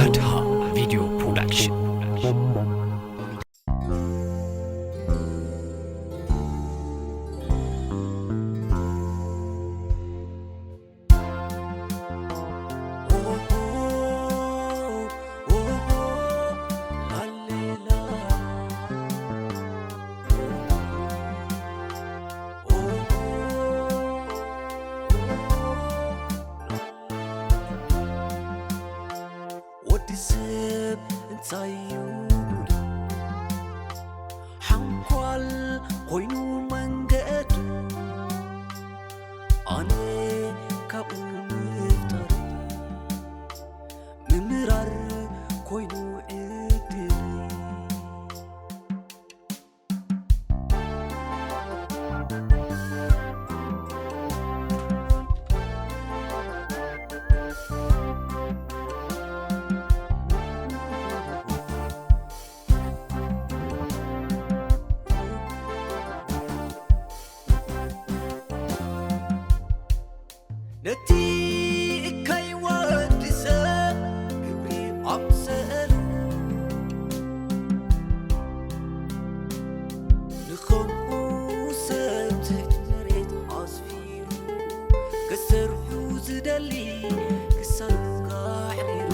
ኣድሃ ቪድዮ ፕሮዳክሽን። ወዲ ሰብ እንታይ እዩ ጉዱ? ሓንኳል ኮይኑ መንገዱ፣ ኣነ ካብኡ ምፍጣር፣ ምምራር ኮይኑ ዕድል። ነቲ እካይ ወዲ ሰብ ክብሪ ኣምሰሉ፣ ንኸምኡ ሰብ ትሕቲ መሬት ኣስፊሩ፣ ክሰርሑ ዝደሊ ክሳብ ኣሕሪሩ፣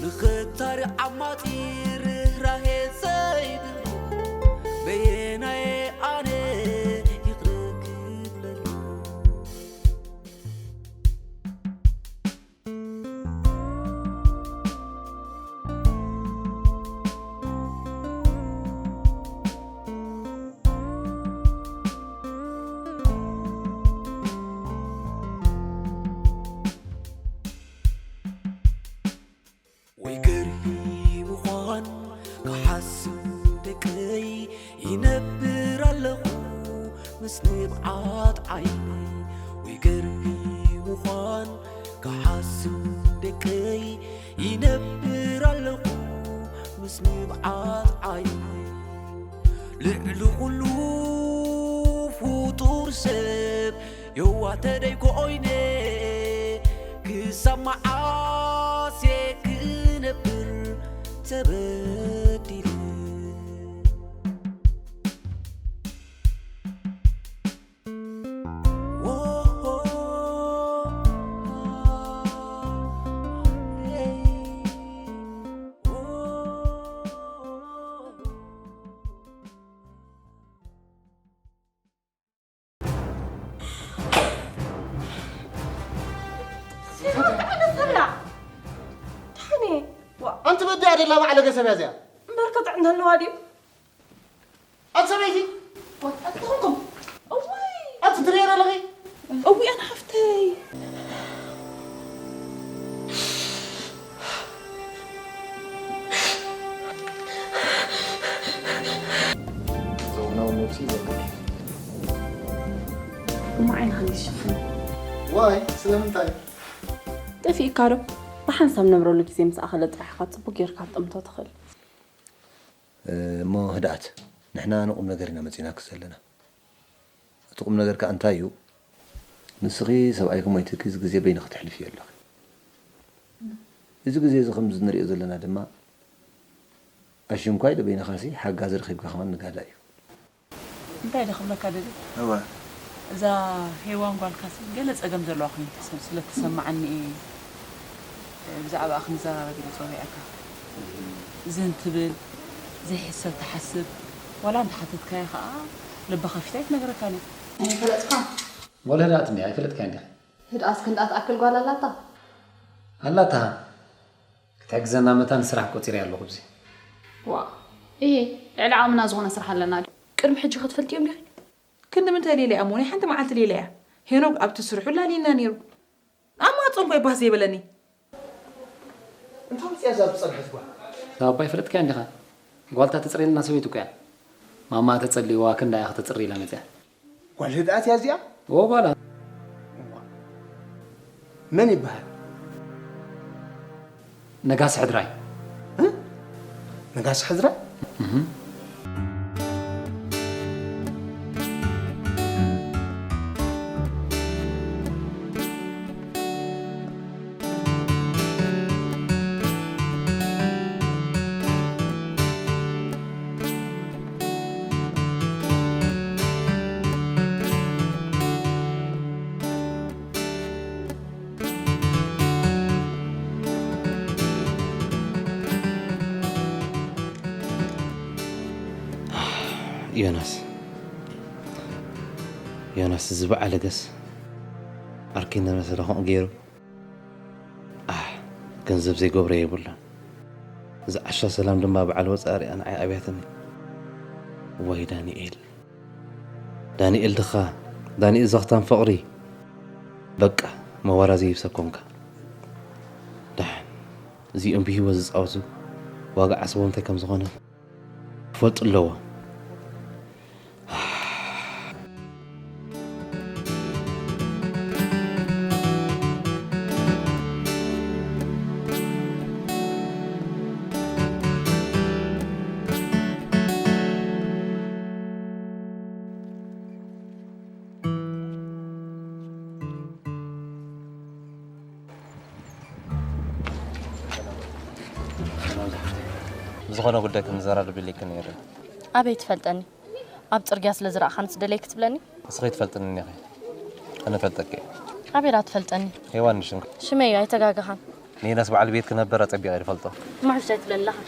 ንኽታሪ ዓማጺ ርህራሄ ዘይብሉ፣ በየናየ ኣነ ይቕረ ክብለሉ? ወይ ገርሂ ምዃን ክሓስብ ደቀይ፣ ይነብር ኣለኹ ምስ ንብዓት ዓይነይ። ወይ ገርሂ ምዃን ክሓስብ ደቀይ፣ ይነብር ኣለኹ ምስ ንብዓት ዓይነይ። ልዕሊ ኩሉ ፍጡር ሰብ የዋህ ተደይ ኮይነ፣ ክሳብ መዓስ እየ ክነብር ተበዲለ? ኣንቲ በዲኣ ደላ ባዕለገ ሰብ እያ እዚኣ። እምበር ከጥዕና ኣለዋ ድዩ? ኣንቲ ሰበይቲ! ኣትኹም! እዋይ! ኣንቲ ትርእየን ኣለኺ? እውያን ሓፍተይ! ዘውናው ነብሲ ይዘክር። እሞ ዓይንኻ ይሽፍን። ዋይ፣ ስለምንታይ? ጠፊእካ ዶ? ብሓንሳብ ነብረሉ ግዜ ምስ ኣኸለ ጥራሕ ኢኻ ጽቡቕ ጌርካ ክትጥምቶ ትኽእል። እ፣ እሞ ህድኣት፣ ንሕና ንቁም ነገር ኢና መጺናኪ ዘለና። እቲ ቁም ነገር ከኣ እንታይ እዩ? ንስኺ ሰብኣይኪ ሞይትኪ እዚ ግዜ በይንኺ ተሕልፍዮ ኣለኺ። እዚ ግዜ እዚ ከምዚ ንሪኦ ዘለና ድማ ኣሽንኳይ ዶ በይንኻሲ ሓጋዚ ረኺብካ ከማን ንጋዳ እዩ። እንታይ ዶ ክብለካ ደልየ? እወ። እዛ ሄዋን ጓልካሲ ገለ ጸገም ዘለዋ ኮይና ትሰ-፣ ስለ ትሰማዓኒ እየ ብዛዕባኣ ክንዘራረብ ኢለ ጸዊዐካ። ዝን ትብል፣ ዘይሕሰብ ትሓስብ፣ ዋላ እንተሓተትካያ ከኣ ልባ ከፊታ ኣይትነግረካን እያ። ኣይፈለጥካን? ወላ ህድኣት እንድያ፣ ኣይፈለጥካን ዲኻ? ህድኣስ ክንድኣ ትኣክል ጓል ኣላታ? ኣላታ። ክትሕግዘና መታን ስራሕ ቆጺረ ኣለኹ ኣብዚ። ዋ፣ እየ፣ ልዕሊ ዓቕምና ዝኾነ ስራሕ ኣለና ድዩ? ቅድሚ ሕጂ ክትፈልጥዮም ዲኺ? ክንዲ ምንታይ ሌላ እያ እሞ፣ ናይ ሓንቲ መዓልቲ ሌላ እያ። ሄኖክ ኣብቲ ስርሑ ላልየና ነይሩ። ኣብ ማህጸን እኳ እዩ ባህ ዘይበለኒ። እንታይ መጽያ እዛ ዝጸንሐት ጓል? እታ ኣባይ ፈለጥካያ እንዲኻ? ጓልታ ተጽርየልና ሰበይቱ እኮ እያ። ማማ ተጸልይዋ ክንዳ እያ ከተጽሪ ኢላ መጽያ። ጓል ህድኣት እያ እዚኣ? እወ ጓላ። እዋ። መን ይበሃል? ነጋሲ ሕድራይ። እ? ነጋሲ ሕድራይ? እህ። ዮናስ፣ ዮናስ፣ እዚ በዓል ገስ ዓርኪ እናመሰለ ከምኡ ገይሩ፣ ኣሕ፣ ገንዘብ ዘይገብሮ የብሉን። እዚ ዓሻ ሰላም ድማ በዓል ወፃኢ ሪኣ ንዓይ ኣብያትኒ። ወይ ዳንኤል፣ ዳንኤል ድኻ፣ ዳንኤል ዘኽታም ፍቕሪ። በቃ፣ መዋራ ዘይብሰ ኮንካ። ደሓን፣ እዚኦም ብህይወት ዝፃወቱ ዋጋ ዓስቦም እንታይ ከም ዝኾነ ክፈልጡ ኣለዎ። ብዝኾነ ጉዳይ ክንዘራረብ ኢለኪ ነይረ። ኣበይ ትፈልጠኒ? ኣብ ጽርግያ ስለ ዝረኣኻኒ ትደለይ ክትብለኒ? ንስኺ ትፈልጥኒ ኢኺ። ኣነ ፈልጠኪ። ኣበይ ደኣ ትፈልጠኒ? ሄዋን ንሽንካ። ሽመይ እዩ፣ ኣይተጋገኻን። ንየናስ በዓል ቤት ክነበር ኣጸቢቐ ይፈልጦ። እሞ ሕጂ ኣይትብለኒ ኣለኻ።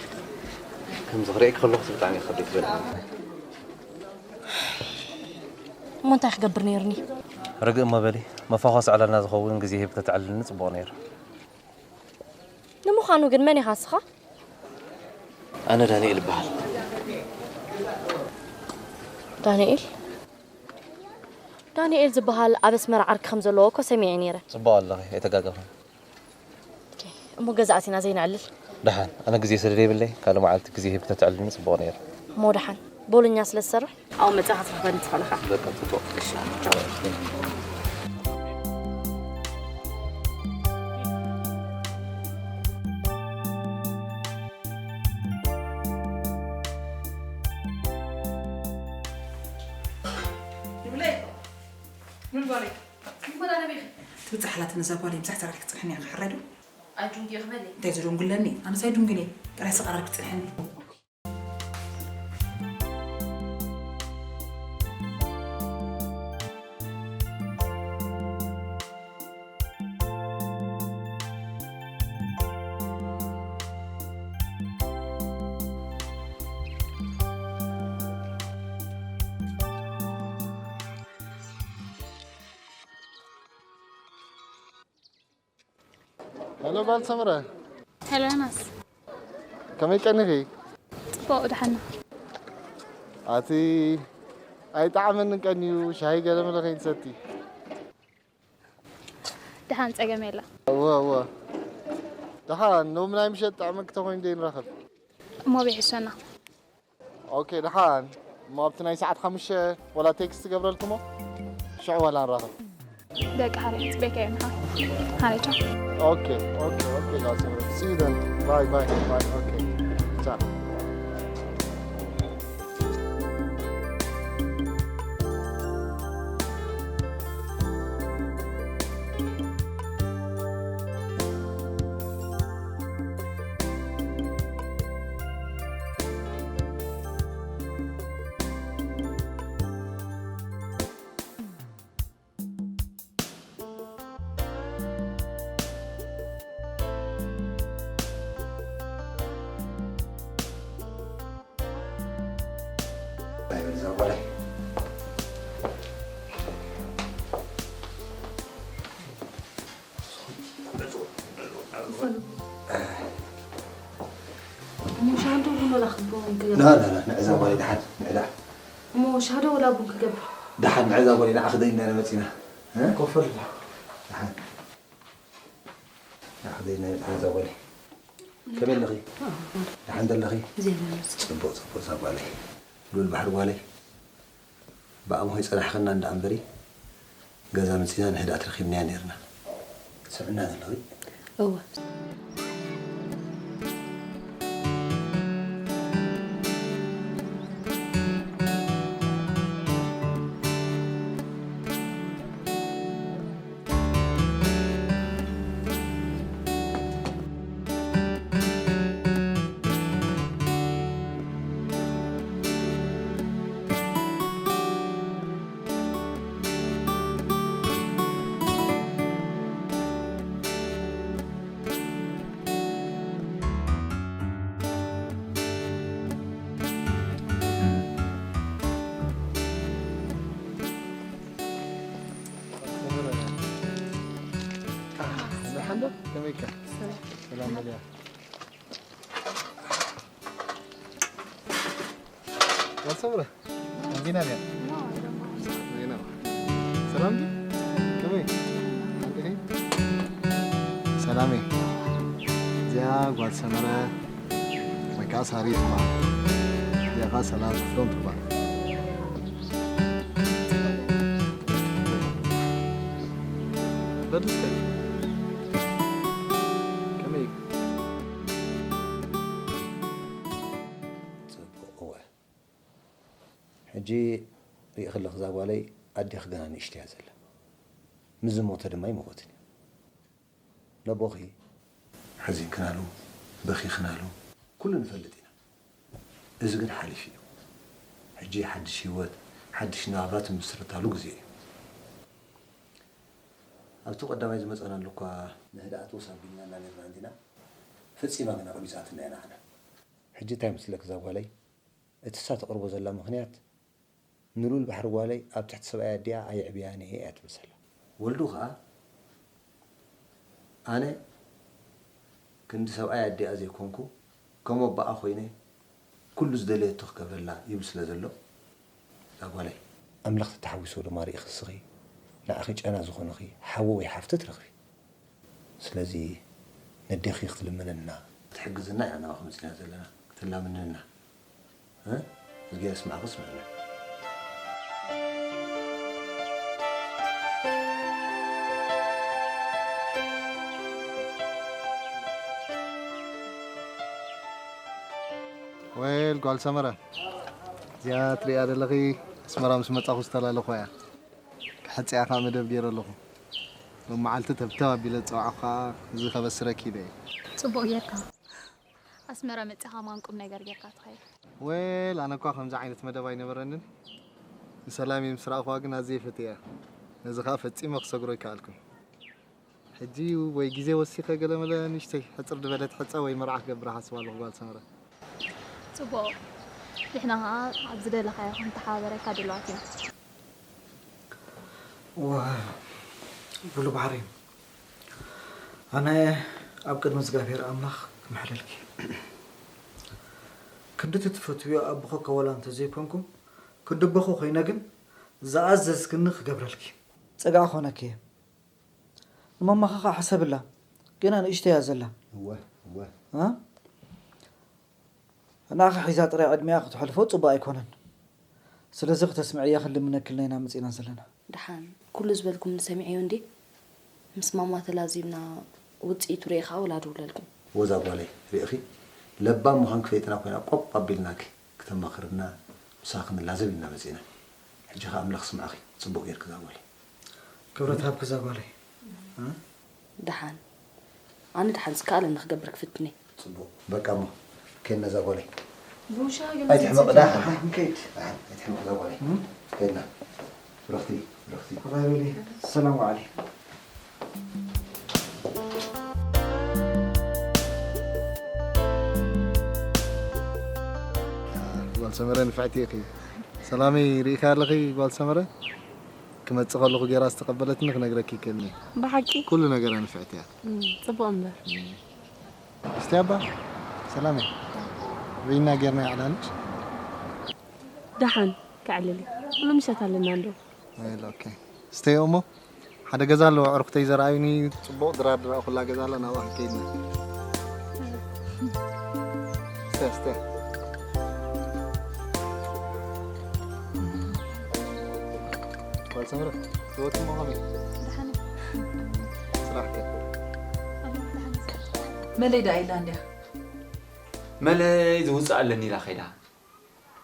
ከም ዝኽሪአኪ ከለኹ ብጣዕሚ ከቢድ ትበልዕኒ። እሞ እንታይ ክገብር ነይሩኒ? ርግእ እሞ በሊ፣ መፋኾሲ ዕላልና ዝኸውን ግዜ ሂብ ከተዕልልኒ ጽቡቕ ነይሩ። ንምዃኑ ግን መን ኢኻ ንስኻ? ኣነ ዳንኤል እበሃል። ዳንኤል? ዳንኤል ዝበሃል ኣብ ኣስመራ ዓርኪ ከም ዘለዎ እኮ ሰሚዐ ነይረ። ጽቡቕ ኣለኺ፣ ኣይተጋገኽን። ኦኬ፣ እሞ ገዛ ኣቲና ዘይነዕልል? ደሓን፣ ኣነ ግዜ ስለ ዘይብለይ፣ ካልእ መዓልቲ ግዜ ሂብ ከተትዕልልኒ ጽቡቕ ነይሩ። እሞ ደሓን፣ ቦሎኛ ስለ ዝሰርሕ፣ ኣብኡ መጺኻ ትረኽበኒ ትኽእል ኢኻ። በቃ፣ ጽቡቕ። እሺ። ይብለይ። ምን ጓለይ? ይመዳረብ ኢኺ። ትብጻሕ ኣላትኒ እዛ ጓለይ፣ ምሳሕ ተራኺ ክትጽንሕኒ ኢኺ፣ ሕራይ ዶ? ኣይ ዱንጊ ክበሊ። እንታይ ዝዱንግለኒ? ኣነስ ኣይዱንግን እየ። ጥራይ ስቕ ኣራርኪ ጽንሕኒ። ሄሎ ጓል ሰምረ። ሄሎ ዮናስ። ከመይ ቀኒኺ? ጽቡቕ፣ ደሓን። ኣቲ ኣይጠዓመንን ቀንዩ፣ ሻሂ ገለ መለ ከይንሰቲ። ደሓን፣ ጸገም የለን። እወ፣ እወ። ደሓን፣ ሎሚ ናይ ምሸት ጥዕምቲ ተኾይኑ ዶ ይንራኸብ? እሞ ብሕሶና። ኦኬ፣ ደሓን። እሞ ኣብቲ ናይ ሰዓት ሓሙሽተ ወላ ቴክስት ትገብረልኩሞ? ሽዑ ዋላ ንራኸብ። በቃ፣ ሓራይ፣ ጽበየካ እየ፣ ምሓ። ሓራይ፣ ቻው። ኦኬ፣ ኦኬ፣ ኦኬ፣ ላሰ። See you then. Bye, bye, bye. ኦኬ፣ ቻው። እሞ ሻንቶ ቡን ወላ ክቦ እንክገባ። ላ፣ ላ፣ ላ፣ ንዕዛ ጓለይ ደሓን፣ ንዕዳ። እሞ ሻዶ ወላ ቡን ክገብር። ደሓን፣ ንዕዛ ጓለይ ንዓ ክደይ እንዳለ መጺና። እ? ኮፈል። ደሓን። ንዓ ክደይ እንዳለ መጺና፣ እዛ ጓለይ። ከመይ ኣለኺ? ኣዎ። ደሓን ደለኺ? እግዚኣብሔር ይመስገን። ጽቡቕ፣ ጽቡቕ፣ እዛ ጓለይ። ሉል ባሕሪ ጓለይ። ብኣምሆ ይጸናሕኽና እንዳ እምበሪ፣ ገዛ መጺና ንህድኣት ረኺብናያ ነይርና። ትሰምዕና ዘለኺ? እወ። ከመይካ? ሰላም በልያ። ጓል ሰምረ፣ ኣንዚና ድያ? ዜና። ሰላም ድዩ? ከመይ? ሓንቲ ከይ? ሰላም እየ። እዚኣ ጓል ሰመረ ወይ ከዓ ሳሪ ትበሃል። እዚኣ ከዓ ሰላም ክፍሎም ትበሃል። በል እስከ። ከመይ እዩ? ጽቡቕ፣ እወ። ሕጂ ሪእኺ ኣለኺ እዛ ጓለይ፣ ኣዴኺ ገና ንእሽቶ እያ ዘላ። ምስ ዝሞተ ድማ ኣይመወትን እዩ። ነቦኺ ሓዚንክናሉ፣ በኺኽናሉ፣ ኩሉ ንፈልጥ ኢና። እዚ ግን ሓሊፉ እዩ። ሕጂ ሓድሽ ህይወት፣ ሓድሽ ናብራ ትምስርታሉ ግዜ እዩ። ኣብቲ ቀዳማይ ዝመጸናሉ እኳ ንህድኣት ወስ ኣቢልና እናነርና እንዲና፣ ፈጺማ ግን ኣቕቢጻትና እያ ንዓና። ሕጂ እንታይ ይመስለኪ እዛ ጓለይ? እቲ እሳ ተቕርቦ ዘላ ምኽንያት፣ ንልኡል ባሕሪ ጓለይ ኣብ ትሕቲ ሰብኣይ ኣዲኣ ኣየዕብያን እየ እያ ትብል ዘላ። ወልዱ ኸኣ፣ ኣነ ክንዲ ሰብኣይ ኣዲኣ ዘይኮንኩ፣ ከም ኣቦኣ ኮይነ ኩሉ ዝደለየቶ ክገብረላ ይብል ስለ ዘሎ፣ እዛ ጓለይ። ኣምላኽ ተተሓዊስዎ ድማ ርኢኺ እስኺ ንዓኺ ጨና ዝኾንኺ ሓዊ ወይ ሓፍቲ ትረኽቢ። ስለዚ ነዴኺ ክትልምንና ክትሕግዝና ኢና ናባኺ መጺና ዘለና፣ ክትላምንና። እ? እዝጊ የስማዕኺ፣ ስምዕና። ወይል ጓል ሰመረ፣ እዚኣ ትሪኣ ዘለኺ ኣስመራ ምስ መጻኹ ዝተላለኹ እያ። ክሕጽያ ከኣ መደብ ገይረ ኣለኹ። ሎም መዓልቲ ተብተብ ኣቢለ ዝጸዋዕኹ ከኣ እዚ ከበስረኪ ኢለ እየ። ጽቡቕ ጌርካ። ኣስመራ መጺኻ ማን ቁም ነገር ጌርካ ትኸይድ? ወይል ኣነ እኳ ከምዚ ዓይነት መደብ ኣይነበረንን። ንሰላም ምስ ረኣኹዋ ግን ኣዝየ ፈትየያ። ነዚ ከኣ ፈጺመ ክሰግሮ ኣይከኣልኩን። ሕጂ ወይ ግዜ ወሲኸ ገለመለ ንእሽተይ ሕጽር ዝበለት ሕጸ ወይ መርዓ ክገብር እሓስብ ኣለኹ ጓል ሰመረ። ጽቡቕ። ንሕና ኸኣ ኣብ ዝደለኻዮ ክንተሓባበረካ ድሉዋት ኢና። ዋ፣ ብሉ ባሕሪ። ኣነ ኣብ ቅድሚ እግዚኣብሔር ኣምላኽ ክምሕለልኪ። ክንድቲ ትፈትውዮ ኣቦኺ ከወላ እንተዘይኮንኩ፣ ክንዲ ኣቦኺ ኮይነ ግን ዝኣዘዝክኒ ክገብረልኪ። ጸጋዕ ኮነኪ እየ። ንማማኻ ኸዓ ሕሰብላ። ገና ንእሽተይ እያ ዘላ። እወ፣ እወ። እ? ንዓኺ ሒዛ ጥራይ ዕድሚኣ ክተሕልፎ ጽቡቕ ኣይኮነን። ስለዚ ክተስምዕያ ክንልምነኪ ኢልና ኢና መጺእና ዘለና። ደሓን፣ ኩሉ ዝበልኩምኒ ሰሚዐዮ እንዴ? ምስ ማማ ተላዚብና ውጽኢቱ ርኤ ኸኣ ወላ ደውለልኩም። ወዛ ጓለይ፣ ርኢኺ? ለባም ምዃንኪ ፈሊጥና ኮይና ቆብ ኣቢልናኪ ክተማኽርና ምሳኺ ክንላዘብ ኢልና መጺእና። ሕጂ ኸኣ ኣምላኽ ስምዓኺ፣ ጽቡቕ ጌርኪ እዛ ጓለይ። ክብረት ሃብኪ እዛ ጓለይ። እ? ደሓን። ኣነ ደሓን ዝከኣለኒ ክገብር ክፍትን እየ። ጽቡቕ። በቃ እሞ፣ ከድና እዛ ጓለይ። ቡሻ ግን ኣይትሕመቕ፣ ዝጽጽ ደሓን፣ ደሓን፣ ከይድ። ደሓን፣ ኣይትሕመቕ እዛ ጓለይ። እም? ከድና። ብረኽቲ፣ ብረኽቲ። ራበሊ፣ ሰላም ዋዕሊ። ጓል ሰመረ ንፍዕቲ ኢኺ። ሰላመይ ርኢኻ ኣለኺ ጓል ሰመረ? ክመጽእ ከለኹ ጌራ ዝተቐበለትኒ ክነግረኪ ይክእልኒ። ብሓቂ? ኩሉ ነገራ ንፍዕቲ እያ። እም፣ ጽቡቕ እምበር። እስቲ ኣባ፣ ሰላመይ። ርኢና ጌርና ይዓላንች? ደሓን፣ ከዕልል እዩ። ኩሉ ምሸት ኣለና እንዶ። ወይል፣ ኦኬ። ስተይ እሞ፣ ሓደ ገዛ ኣለዎ፣ ኣዕሩኽተይ ዘርኣዩኒ፣ ጽቡቕ ድራር ዝረኣኹላ ገዛ ኣላ፣ ናብኣ ክንከይድ ኢና። እስተ፣ እስተ። ጓል ሰምረ፣ ህይወት እሞ ከመይ? ደሓን። ስራሕ ከ? መለይ ደኣ ኢላ እንድያ። መለይ ዝውፅእ ኣለኒ ኢላ ከይዳ።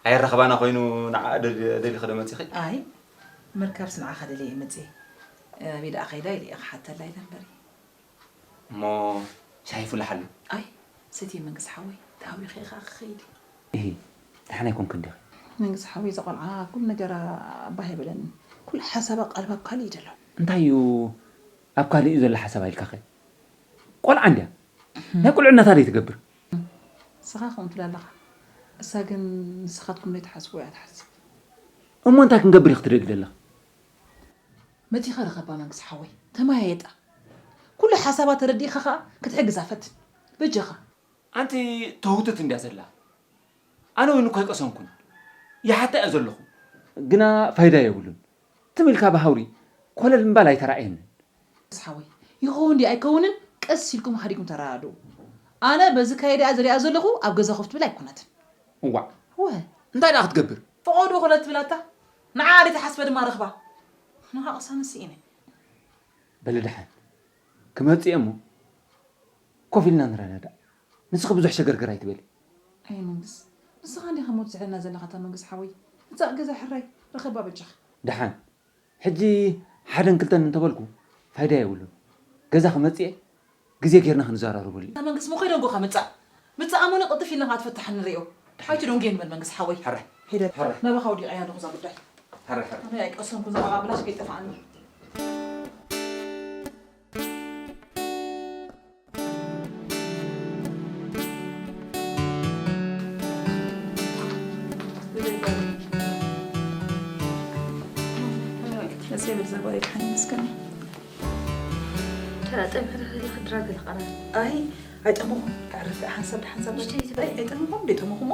ኣየራኽባና ኮይኑ ንዓ ደል-፣ ደሊኺ ዶ መጺኺ? ኣይ፣ ምርካብስ ንዓኻ ደልየ እየ መጺኤ። ኣበይ ደኣ ከይዳ ኢለ እየ ክሓተላ ኢለ እምበሪ። እሞ ሻሂ ፍልሓሉ። ኣይ፣ ሰትየ መንግስ ሓወይ፣ ተሃዊኸ እየ ከኣ ክኸይድ እየ። እሂ፣ ደሓን ኣይኮንክን ዲኺ? መንግስ ሓወይ፣ እዛ ቆልዓ ኩሉ ነገራ ባህ ኣይበለንን። ኩሉ ሓሳባ ቀልባ ኣብ ካልእ እዩ ዘሎ። እንታይ እዩ ኣብ ካልእ እዩ ዘሎ ሓሳባ ኢልካኸ? ቆልዓ እንድያ። ናይ ቁልዕነታ ደይ ትገብር። ንስኻ ከምኡ ትብል ኣለኻ። እሳ ግን ንስኻትኩም ደይ ትሓስቡ እያ ትሓስብ። እሞ እንታይ ክንገብር ኢኺ ትደሊ ዘለኺ? መጺኻ ርኸባ መንግስ ሓወይ፣ ተመያየጣ። ኩሉ ሓሳባ ተረዲእኻ ኸኣ ክትሕግዛ ፈትን። በጃኻ። ኣንቲ ተውትት እንድያ ዘላ። ኣነ እውን እኮ ኣይቀሰንኩን። ይሓታ እየ ዘለኹ። ግና ፋይዳ የብሉን። ትም ኢልካ ብሃውሪ ኮለል ምባል ኣይተራእየንን። ሓወይ፣ ይኸውን ድዩ ኣይከውንን ቀስ ኢልኩም ሃዲኩም ተረዳድኡ። ኣነ በዚ ካይዳ እያ ዝሪኣ ዘለኹ፣ ኣብ ገዛ ኮፍ ትብል ኣይኮነትን። እዋዕ። እወ። እንታይ ደኣ ክትገብር? ፈቐዶ ኮለል ትብላታ። ንዓ ደይትሓስበ ድማ ረኽባ። ንዓ ቅሳነት ስኢነ። በሊ ደሓን። ክመጽእ እየ እሞ ኮፍ ኢልና ንረዳዳእ። ንስኺ ብዙሕ ሸገርገር ኣይትበሊ። ኣይ መንግስ፣ ንስኻ እንዲኻ ሞት ዝሕልና ዘለኻ እታ መንግስ ሓወይ። እዛ ገዛ ሕራይ ረኸባ በጃኻ። ደሓን። ሕጂ ሓደን ክልተን እንተበልኩ ፋይዳ የብሉን። ገዛ ክመጽእ እየ፣ ግዜ ጌርና ክንዘራረበሉ እዩ። እታ መንግስ ሞ ከይደንጎኻ ምጻእ። ምጻእ እሞኒ ቅልጥፍ ኢልና ክትፈትሓ ንሪኦ። ሓይቲ ዶንጌ ንበል መንግስ ሓወይ። ሕራይ። ሄደ። ሕራይ። ናባኻ ወዲቐያ ኣለኹ እዛ ጉዳይ። ሕራይ፣ ሕራይ። ኣነ ኣይቀሰንኩ እዛ ብላሽ ከይጠፍኣኒ። ደስ ይብል ዘባይ ድሓን ይመስገን። ተራ ጠንክሪ ክድራገ ተቐራ። ኣይ ኣይጠመኹም። ኣዕርፍ ሓንሳብ ድሓንሳብ ንእሽተይ ትበይ። ኣይጠመኹም። ደይጠመኹሞ።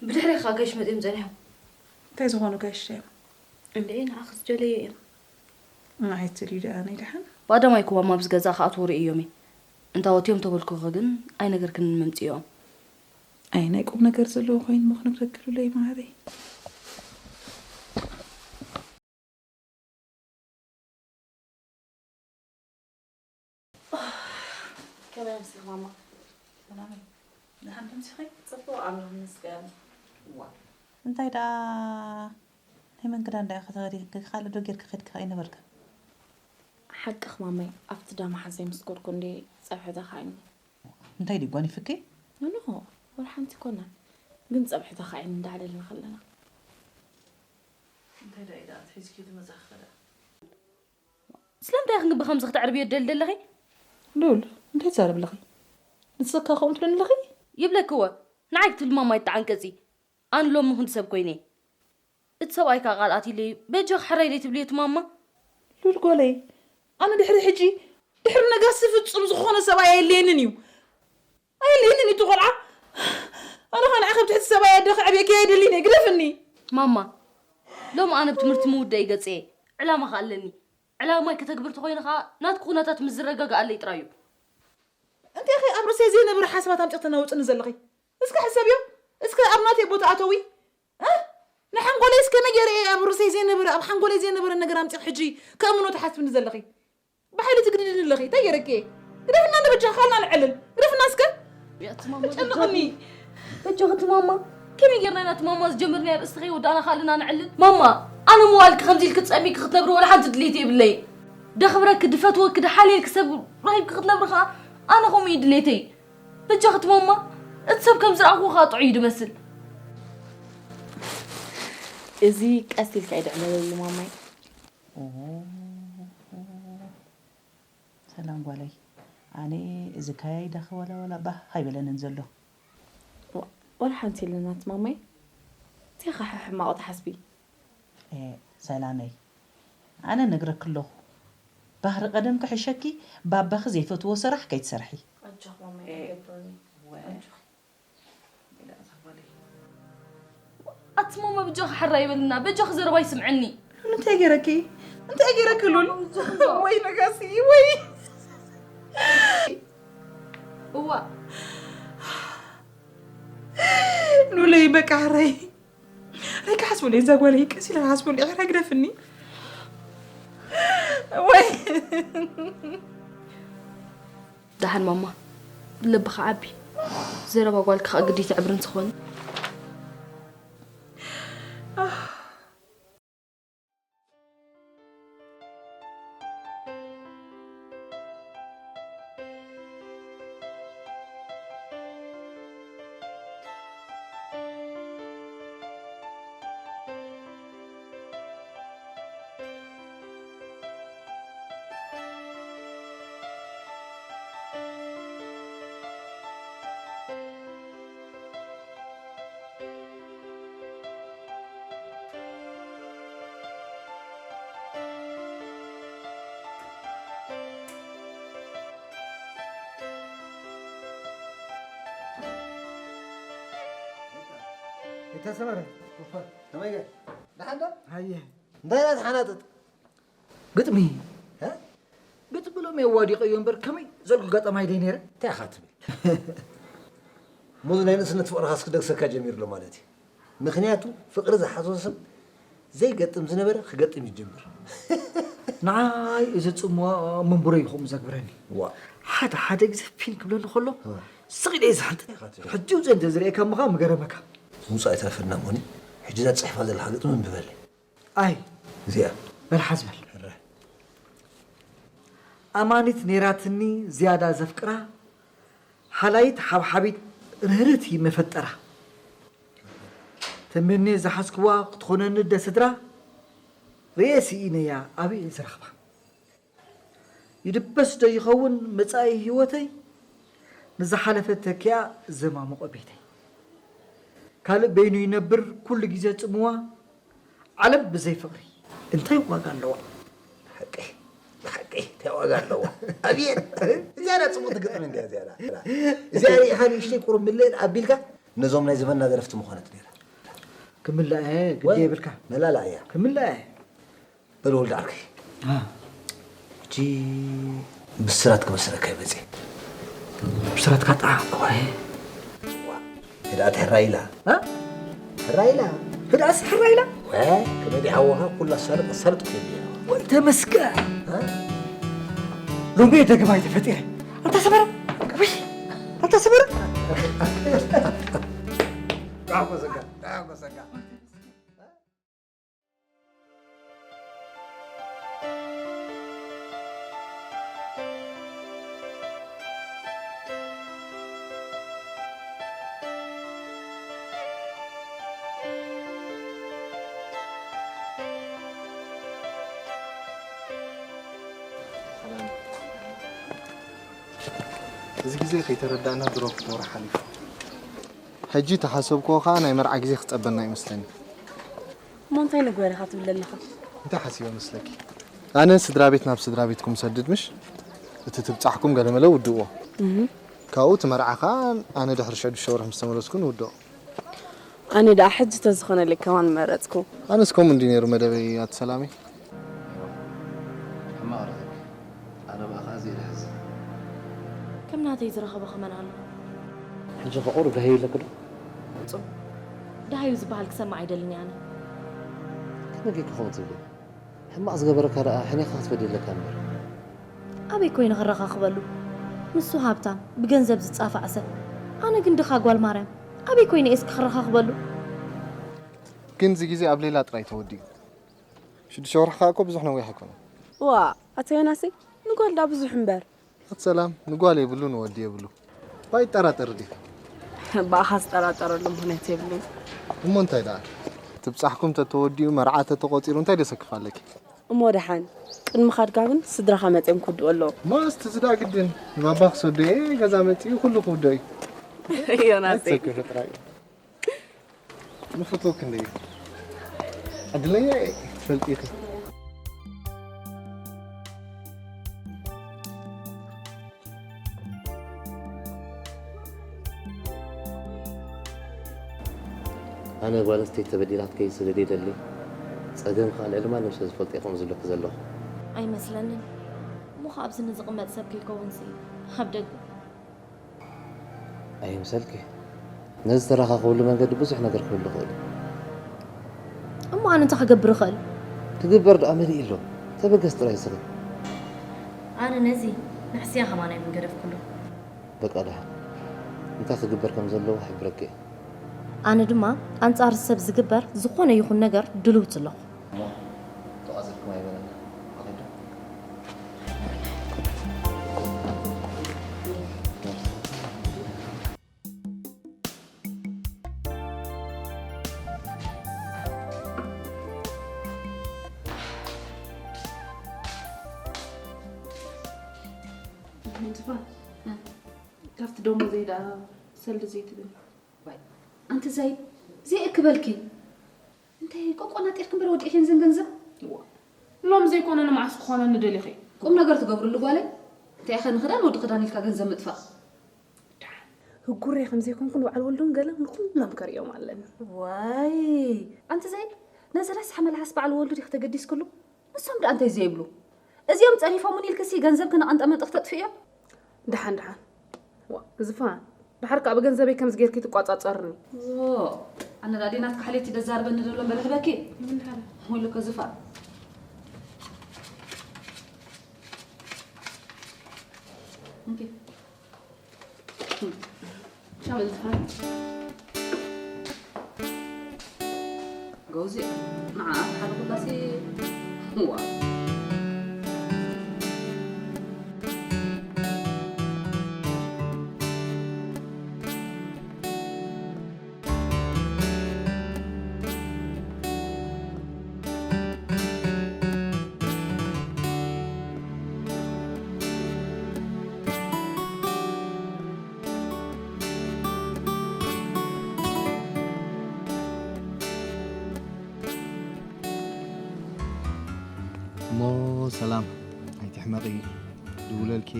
ብድሕሪኻ ጋሽ መጺኦም ጸኒሖም። እንታይ ዝኾኑ ጋሽ እዮም? እንዴ ንዓኽስ ጀለየ እዮም። ንዓይ ትልዩ ደኣ ናይ ደሓን? ባዳማይ ክዋማ ኣብዚ ገዛ ክኣትዉ ርእዮም እየ። እንታ ወትዮም ተበልኩኺ ግን ኣይነገርክንን መምጽኦም። ኣይ ናይ ቁም ነገር ዘለዎ ኮይኑ ምኽንግረግሉለይ ማህረይ። ከመይ ኣምሲኺ ማማ? ሰላም እዩ። ደሓን ዶ ኣምሲኺ? ጽቡቕ ኣምላኽ ይመስገን። ዋ። እንታይ ደኣ ናይ መን ክዳን ደኣ ኢኺ ተኸዲንኪ? ካልእ ዶ ጌርኪ ከድኪ ኣይነበርክን? ሓቅኺ ማማይ፣ ኣብቲ ዳማ ሓዘይ ምስ ከድኩ እንድየ ጸብሒ ተኻዒኒ። እንታይ ድዩ ጓኒፍኪ? ኖ፣ ኖ፣ ወላ ሓንቲ ኣይኮነን። ግን ጸብሒ ተኻዒኒ እንዳዕለልና ከለና። እንታይ ደኣ ኢዳ ኣትሒዝኪ ትመጻኺ ከ ደኣ? ስለምንታይ ኢኺ ግቢ ከምዚ ክተዕርብዮ ትደሊ ዘለኺ? ሉል፣ እንታይ ትዛረቢ ኣለኺ? ንስኻ ከምኡ ትብለኒ ኣለኺ? ይብለኪ እወ፣ ንዓይ ክትብሊ ማማ ኣይትተዓንቀጺ። ኣነ ሎሚ ክንዲ ሰብ ኮይነ። እቲ ሰብኣይ ከኣ ቃል ኣትዩለይ፣ በጃኺ ሕራይ ደይትብልዮ እቲ ማማ? ሉል ጓለይ፣ ኣነ ድሕሪ ሕጂ፣ ድሕሪ ነጋሲ ፍጹም ዝኾነ ሰብኣይ ኣየድልየንን እዩ። ኣየድልየንን እዩ እቲ ቆልዓ። ኣነ ኸኣ ንዓኺ ኣብ ትሕቲ ሰብኣይ ኣደ ከዕብየኪ ኣይደልን እየ፣ ግደፍኒ። ማማ፣ ሎሚ ኣነ ብትምህርቲ ምውዳእ ይገጽ እየ። ዕላማ ኸኣ ኣለኒ። ዕላማይ ከተግብር ተኾይነ ኸኣ ናትኪ ኩነታት ምስ ዝረጋግኣለይ ጥራይ እዩ። እንታይ ኢኺ ኣብ ርእሰይ ዘይነበረ ሓሳባት ኣምጺኺ ተናውጽኒ ዘለኺ? እስከ ሕሰብዮ። እስከ ኣብ ናተይ ቦታ ኣተዊ። እ? ንሓንጎለይስ ከመይ ገይረ እየ ኣብ ርእሰይ ዘይነበረ፣ ኣብ ሓንጎለይ ዘይነበረ ነገር ኣምጺኺ ሕጂ ከእምኖ ትሓስብኒ ዘለኺ? ብሓይሊ ትግድድኒ ኣለኺ። እንታይ ገይረኪ እየ? ግደፍና ንበጃ፣ ካልና ንዕልል። ግደፍና እስከ። ኣቲ ማማ፣ ተጨንቕኒ። በጃኺ እቲ ማማ። ከመይ ጌርና ኢና እቲ ማማ ዝጀመርናዮ ርእስቲ ከይወዳእና ካልእና ንዕልል? ማማ፣ ኣነ ምዋልኪ ከምዚ ኢልኪ ጸሚእኪ ክትነብሪ ወላ ሓንቲ ድሌት የብለይን። ደኽብረኪ፣ ድፈትወኪ፣ ድሓልየኪ ሰብ ረኺብኪ ክትነብሪ ኸኣ ኣነ ከምኡ እዩ ድሌተይ። በጃኺ እቲ ማማ፣ እቲ ሰብ ከም ዝረኣኽዎ ኸኣ ጥዑይ እዩ ድመስል። እዚ ቀስ ኢልካ እዩ ድዕለለሉ ማማይ። ኦ፣ ሰላም ጓለይ፣ ኣነ እዚ ካያይዳኺ ዋላ ዋላ ባህ ኣይበለንን ዘሎ። ዋ-፣ ዋላ ሓንቲ የለናት ማማይ። እንታይ ኸ ሕማቕ ትሓስቢ? ኤ፣ ሰላመይ፣ ኣነ ነግረኪ ኣለኹ። ባህሪ ቀደም ክሕሸኪ፣ ባባኺ ዘይፈትዎ ስራሕ ከይትሰርሒ። ኣጆኺ ማማይ፣ እ፣ ኣይገብሮን እየ። ወ-፣ ኣጆኺ። ኣቲ ማማ በጃኺ ሕራይ በልና፣ በጃኺ ዘረባይ ስምዕኒ። ሉል እንታይ ገይረኪ? እንታይ ገይረኪ ሉል? ወይ ነጋሲ፣ ወይ። እዋ። ሉለይ በቃ ሕራይ። ሕራይ ክሓስበሉ እየ፣ እዛ ጓለይ ቀስ ኢለ ክሓስበሉ እየ፣ ሕራይ ግደፍኒ። ወይ። ደሓን ማማ፣ ልብኻ ዓቢ። ዘረባ ጓልኪ ኸኣ ግዲ ትዕብርን ዝኾነ። ተሰመረ። ከመይ ገ ደሓን ዶ? ሃየ። እንታይ ኢኻ ትሓናጥጥ? ግጥሚ። እ? ግጥሚ ሎም የዋዲቐዮ እምበር ከመይ ዘልኩ ጋጠማይ ደይ ነይረ። እንታይ ኢኻ ትብል? ሙዝ ናይ ንእስነት ፍቕርኻ እስክደግሰካ ጀሚሩ ኣሎ ማለት እዩ። ምኽንያቱ ፍቕሪ ዝሓዞ ሰብ ዘይገጥም ዝነበረ ክገጥም ይጅምር። ንዓይ እዚ ጽምዋ መንቡረ እዩ ከምኡ ዘግብረኒ። ዋ። ሓደ ሓደ ግዜ ፊን ክብለኒ ከሎ ስቕ ኢለ እየ ዝሓንጥጥ። ሕጂ ውፅእ እንተዝርእየካ ምኻ ምገረመካ። ውፃእ ኣይትረፈና ሞኒ። ሕጂ እዛ ትፅሕፋ ዘለኻ ግጥሚ እንብበለይ። ኣይ እዚኣ በል ሓዝበል። ሕረ። ኣማኒት ነይራትኒ ዝያዳ ዘፍቅራ ሓላይት ሓብሓቢት ርህርህቲ መፈጠራ ተመኔ ዝሓዝክዋ ክትኾነኒ ደ ስድራ ርኤ ስኢነያ ኣበይ እየ ዝረኽባ ይድበስ ዶ ይኸውን መጻኢ ህይወተይ ንዝሓለፈ ተኪኣ ዘማሙቐ ቤተይ ካልእ በይኑ ይነብር ኩሉ ግዜ ጽምዋ ዓለም ብዘይ ፍቕሪ እንታይ ዋጋ ኣለዋ ሓቂ ሓቂ እንታይ ዋጋ ኣለዋ ኣብየት እዚኣ ዳ ፅቡቅ ትግጥም እንዲያ እዚኣ እዚኣ ሪኢኻ ንእሽተይ ቁሩብ ምልእን ኣቢልካ ነዞም ናይ ዘመንና ደረፍቲ ምኾነት ነይራ ክምልኣ ግዲ የብልካ መላላ እያ ክምልኣ በል ወልዲ ዓርከይ ሕጂ ብስራት ክበስረካ ይመፅእ ብስራትካ ጣዓ ህድኣት ሕራይ ኢላ ሕራይ ኢላ ህድኣስ ሕራ ኢላ ከመይ ሓወኻ ኩላ ሳልጥ ሳልጥ ክብል ወይ ተመስገን ሎሚ ደገማይ ተፈጢረ ኣንታ ሰበረ ውይ ኣንታ ሰበረ ዳጎሰጋ ዳጎሰጋ እዚ ግዜ ከይተረዳእና ድሮ ክልተ ወርሒ ሓሊፉ። ሕጂ ተሓሰብክዎ ከኣ ናይ መርዓ ግዜ ክጸበና ይመስለኒ። እሞ እንታይ ንግበር ኢኻ ትብል ዘለኻ? እንታይ ሓሲበ መስለኪ? ኣነ ስድራ ቤት ናብ ስድራ ቤትኩም ሰድድ ምሽ? እቲ ትብጻሕኩም ገለመለ ውድእዎ። ካብኡ እቲ መርዓ ከኣ ኣነ ድሕሪ ሽዱሽተ ወርሒ ምስ ተመለስኩ ንውድኦ። ኣነ ደኣ ሕጂ ተዝኾነለይ ከማን መረጽኩ። ኣነስ ከምኡ እንድዩ ነይሩ መደበይ ኣቲ ሰላመይ። ሕማቕ ረኺብኪ። ኣነ ብኣኻ ኣዝየ ድሕዝን። ከም ናተይ ዝረኸቦ ከመን ኣሎ። ሕጂ ከ ቁሩብ ደሃዩ ኣለኪ ዶ? ፍጹም ደሃዩ ዝበሃል ክሰምዕ ኣይደልን ኣነ። ከመይ ጌርኪ ከምኡ ትብሊ? ሕማቕ ዝገበረካ ደኣ ሕኔኻ ክትፈዲ ኣለካ እምበር። ኣበይ ኮይነ ክረኻኽበሉ? ንሱ ሃብታም፣ ብገንዘብ ዝጻፋዕ ሰብ። ኣነ ግን ድኻ ጓል ማርያም፣ ኣበይ ኮይነ እየ እስኪ ክረኻኽበሉ? ግን እዚ ግዜ ኣብ ሌላ ጥራይ ተወዲኡ። ሽዱሽተ ወርሒ ከኣ እኮ ብዙሕ ነዊሕ ኣይኮነን። ዋእ፣ ኣቶ ዮናሰይ፣ ንጓል ደኣ ብዙሕ እምበር። ኣቲ ሰላም ንጓል የብሉ ንወዲ የብሉ። ባ ይጠራጠር ድዩ? ብኣኻ ዝጠራጠረሉ ምኽንያት የብሉን። እሞ እንታይ ደኣ? ትብጻሕኩም ተተወዲኡ መርዓ ተተቖጺሩ እንታይ ደሰክፍ ኣለኪ? እሞ ደሓን ቅድሚ ኻድካ ግን ስድራኻ መጺኦም ክውድኡ ኣለዎም። ማ እስቲ ዝዳ ግድን ንባባ ክሰዶ እየ ገዛ መጺኡ ኩሉ ክውዶ እዩ። ዮናሰይ። ኣይትሰክፊ ጥራይ። ንፍቶ ክንደይ እዩ ዕድለኛ እየ ትፈልጢ ኢኺ። ኣነ ጓል ኣንስተይቲ ተበዲላ ክትከይድ ስለ ዘይደሊ፣ ጸገም ከኣ ልዕሊ ማንም ሰብ ዝፈልጦ እየ ከምኡ ዝብለኪ ዘለኹ። ኣይመስለንን። እሞ ከኣ ኣብዚ ንዝቕመጥ ሰብ ከይከውንሲ ኣብ ደገ። ኣይምሰልኪ። ነዚ ተረኻኽብሉ መንገዲ ብዙሕ ነገር ክህሉ ይኽእል እዩ። እሞ ኣነ እንታይ ክገብር እኽእል? ክግበር ደኣ መሊኡ ኣሎ። ተበገስ ጥራይ እስኺ። ኣነ ነዚ ንሕስያ ከማን ኣይምገደፍኩሉን። በቃ ደሓን። እንታይ ክግበር ከም ዘለዎ ክሕብረኪ እየ። ኣነ ድማ ኣንጻር ሰብ ዝግበር ዝኾነ ይኹን ነገር ድልውቲ ኣለኹ። እሞ ተቓዘልኩም ኣይበለና። ኣኺዱ። ምንትፋ ካብቲ ደሞዘይ ደኣ ሰልዲ ዘይትብል። ዋይ ኣንቲ ዛይ ዘይእክበልኪ እንታይ ቆቆናጢርክ እምበር ወዲእክን ዘን ገንዘብ። እዋ ሎም ዘይኮነ ንመዓስ ክኾነኒ ደሊኺ። ቁም ነገር ትገብርሉ ጓለይ እንታይ ኢኸ ንኽዳን ወዲ ክዳን ኢልካ ገንዘብ ምጥፋእ። ህጉረይ ከም ዘይኮንኩ ንበዓል ወልዱን ገለን ንኹሎም ከርእዮም ኣለኒ። ዋይ፣ ኣንቲ ዘይን፣ ነዚ ረሳሕ መልሓስ በዓል ወልዱ ዲኺ ተገዲስክሉ? ንሶም ደኣ እንታይ ዘይብሉ? እዚኦም ጸሪፎሙኒ ኢልክሲ ገንዘብኪ ነቐንጠመንጢ ክተጥፍእዮ? ደሓን፣ ደሓን። ዋ፣ ዝፋን፣ ደሓር ከኣ ብገንዘበይ ከምዚ ጌርኪ ትቋጻጸርኒ። ዎ፣ ኣነ ደኣ ዲየ ናትካ ሓልየት ደዛርበኒ ዘሎ እምበር ልሕበኪ? ምን ሓላ? ወይለከ ዝፋን። እንኪ። ሻመል ዝፋን። ጎዚ፣ ንዓ ሓደ ኩላሲ፣ ዋ። እሞ ሰላም፣ ኣይትሕመቒ፣ ድውለልኪ።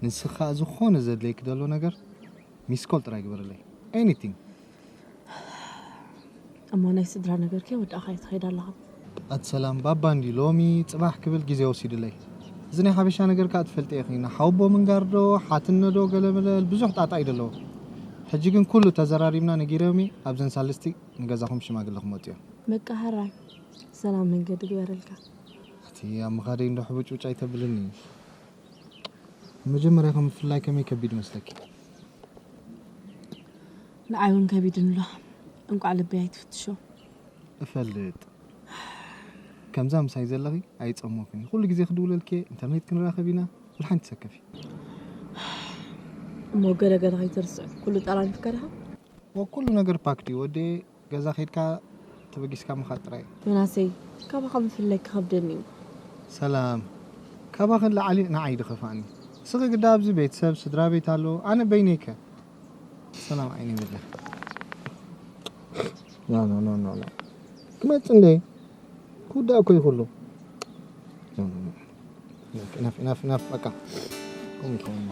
ንስኻ ዝኾነ ዘድለይክ ዘሎ ነገር ሚስኮል ጥራይ ግበርለይ። ኤኒቲንግ። እሞ ናይ ስድራ ነገር ከ ወዳእኻ ትኸይድ ኣለኻ? ኣቲ ሰላም፣ ባባ እንዲ ሎሚ ጽባሕ ክብል ግዜ ወሲድለይ። እዚ ናይ ሓበሻ ነገር ከኣ ትፈልጢ ኢኺ። ንሓውቦ ምንጋር ዶ፣ ሓትነ ዶ፣ ገለመለ ብዙሕ ጣጣ እዩ ዘለዎ። ሕጂ ግን ኩሉ ተዘራሪብና ነጊረሚ ኣብዘን ሳልስቲ ንገዛኹም ሽማግለ ክመጡ እዮም። በቃ ሕራይ፣ ሰላም መንገዲ ግበረልካ። እቲ ኣብ ምኻደይ እንዶ ሕቡጭቡጭ ኣይተብልኒ። መጀመርያ ከም ብፍላይ ከመይ ከቢድ መስለኪ? ንዓይ እውን ከቢድ እንሎ። እንቋዕ ልበይ ኣይትፍትሾ። እፈልጥ። ከምዛ ምሳይ ዘለኺ ኣይጸሞክን። ኩሉ ግዜ ክድውለልኪ፣ ኢንተርኔት ክንራኸብ ኢና። ወላ ሓንቲ ሰከፊ። እሞ ገለ ገለ ከይትርስዕ፣ ኩሉ ጠራኒፍካ ዲኻ? ወኩሉ ነገር ፓክ ድዩ ወደየ? ገዛ ከይድካ ተበጊስካ ምኻድ ጥራይ። ዮናሰይ፣ ካባኻ ምፍላይ ክኸብደኒ እዩ። ሰላም፣ ካባኺ ንላዕሊ ንዓይ ድኸፍኣኒ። ንስኺ ግዳ ኣብዚ ቤተሰብ፣ ስድራ ቤት ኣሎ፣ ኣነ በይነይ ከ? ሰላም ዓይነይ በሊ። ኖ፣ ኖ፣ ኖ፣ ኖ፣ ኖ። ክመጽእ እንደ ክውዳእ እኮ እዩ ኩሉ። ኖ፣ ኖ፣ ኖ። ኢናፍ፣ ኢናፍ፣ ኢናፍ፣ ኢናፍ፣ በቃ። ከምኡ ይኸውን።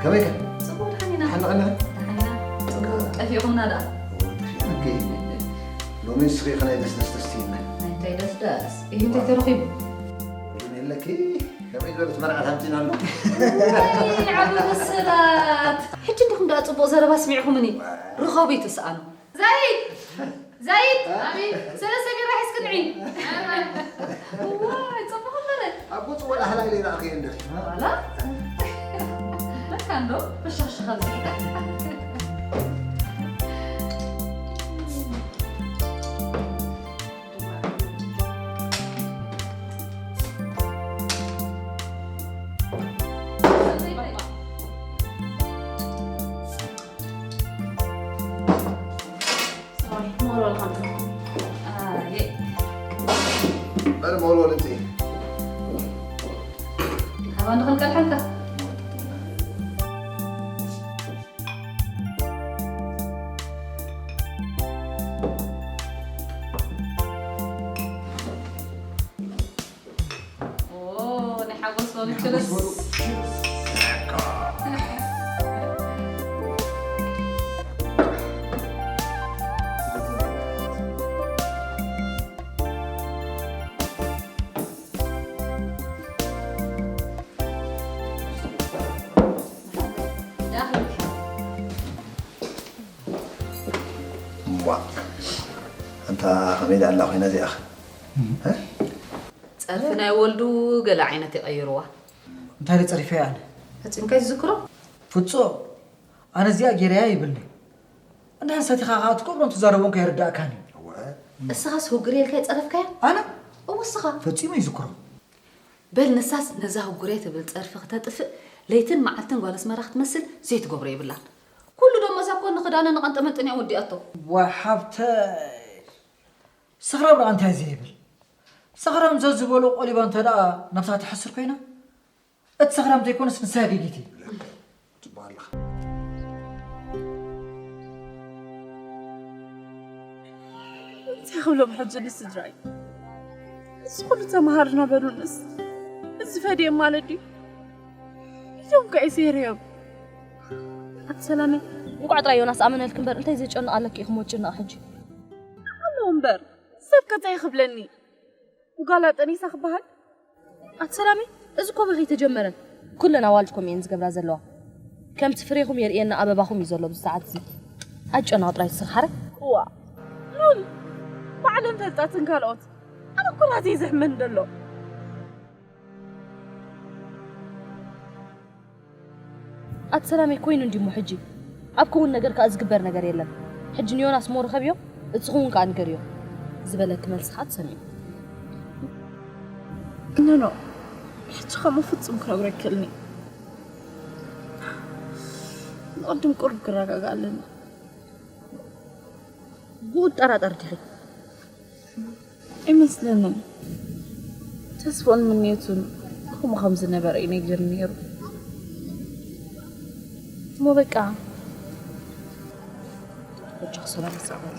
ከመይ ከ? ጽቡቕ፣ ደሓን ኢና። ደሓን ኣለኻ? ደሓን ኢና። ጽቡቕ። ጠፊእኹምና ደኣ። እወ፣ ጠፊእና። ኦኬ። ሎሚ ንስኺ ኢኺ ናይ ደስደስ ተስትይና። ናይ ደስደስ፣ ይህን ተተረኺቡ። ቡን የለኪ? ከመይ ዝበለት መርዓት ኣምፂና ኣሎ? ዓቢ መሰላት። ሕጂ እንዲኹም ደኣ ጽቡቕ ዘረባ ስሚዕኹምኒ። ርኸቡ ይትስኣኑ። ዛይድ! ዛይድ! ኣቤት! ሰለስተ ቢራ ሒዝክንዒ። ዋይ፣ ጽቡቕ ነበረ። ኣቦ ጽወላ ሓላይ ለይ ረኣኽየ እንድኺ። ዋላ? ለካ እንዶ፣ በሻሽ ኸዚ። በል መወልወል እምፅኢ። ካባን ንኽንቀልሓልካ። ናይ ሓጎስ በሉ ችርስ። እዋ፣ ኣንታ ከመይ ደኣ ኣላ ኮይና እዚኣኸ? ጸርፊ ናይ ወልዱ ገለ ዓይነት ይቐይርዋ። እንታይ ኢለ ጸሪፈያ ኣነ? ፈጺምካ ይዝክሮ? ፍጹም፣ ኣነ እዚኣ ገይረያ ይብልኒ። እንድሕር ሰቲኻ ከኣ ትገብሮን ትዛረቦን ከይርዳእካን እዩ። እስኻስ ህጉር ኢልካ ይጸረፍካያ? ኣነ? እወ እስኻ። ፈጺሙ ይዝክሮ። በል ንሳስ ነዛ ህጉሬ ትብል ጸርፊ ክተጥፍእ ለይትን መዓልትን ጓል ኣስመራ ክትመስል ዘይትገብሮ የብላን። ኩሉ ደሞዛ እኮ ንኽዳነ ንቐንጠመንጥን እያ ወዲኣቶ። ዋ ሓብተ፣ ሰኽራም ደኣ እንታይ ዘይብል? ሰኽራም ዘዝበሎ ቆሊባ እንተ ደኣ ነብሳ ትሐስር ኮይና፣ እቲ ሰኽራም ዘይኮነስ ንሳ ገጊት እዩ። ጽቡቕ ኣለኻ። እንታይ ክብሎም ሕጂ ንስድራይ? እዚ ኩሉ ተምሃር ነበሩንስ እዚ ፈድዮም ማለት ድዩ? እዞም ከ ይሴርዮም። ኣቲ ሰላመይ፣ እንቋዕ ጥራይ ዮናስ ኣመነልኪ እምበር እንታይ ዘጨንቕ ኣለኪ ኢኹም ወጭንቕ ሕጂ? ኣሎ እምበር ሰብ ከ እንታይ ክብለኒ? ጓል ኣጠኒሳ ክበሃል? ኣቲ ሰላመይ፣ እዚ እኮ በኺ ተጀመረ። ኩለን ኣዋልድ ከምኡ እየን ዝገብራ ዘለዋ። ከምቲ ፍሬኹም የርእየና ኣበባኹም እዩ ዘሎ ኣብዚ ሰዓት እዚ። ኣጨናቕ ጥራይ ትስርሓረ። እዋ ሉል ባዕለን ፈልጣትን ካልኦት። ኣነ እኮ ናተይ ዘሕመን ዘሎ። ኣቲ ሰላመይ ኮይኑ እንዲሞ ሕጂ ኣብ ክውን ነገር ከኣ ዝግበር ነገር የለን። ሕጂ ንዮናስ ሞ ርኸብዮ፣ እቲ ክውን ከኣ ንገርዮ ዝበለኪ መልሲ ከኣ ትሰምዒ። ኖ ኖ፣ ሕጂ ከምኡ ፍጹም ክነግሮ ኣይክእልን እየ። ንቕድም ቁሩብ ክረጋጋእ ኣለኒ። ብኡ ትጠራጠሪ ዲኺ? ኣይመስለንን። ተስፎን ምንዮቱን ከምኡ ከም ዝነበረ እዩ ነጊሩኒ ነይሩ። እሞ በቃ በጃኺ ሰላም ይስዓበኒ።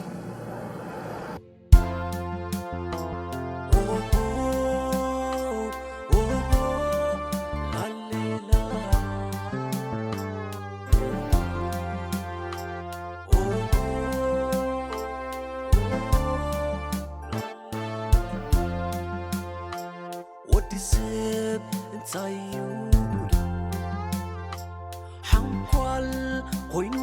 ወዲ ሰብ እንታይ እዩ ሓንኳል ኮይኑ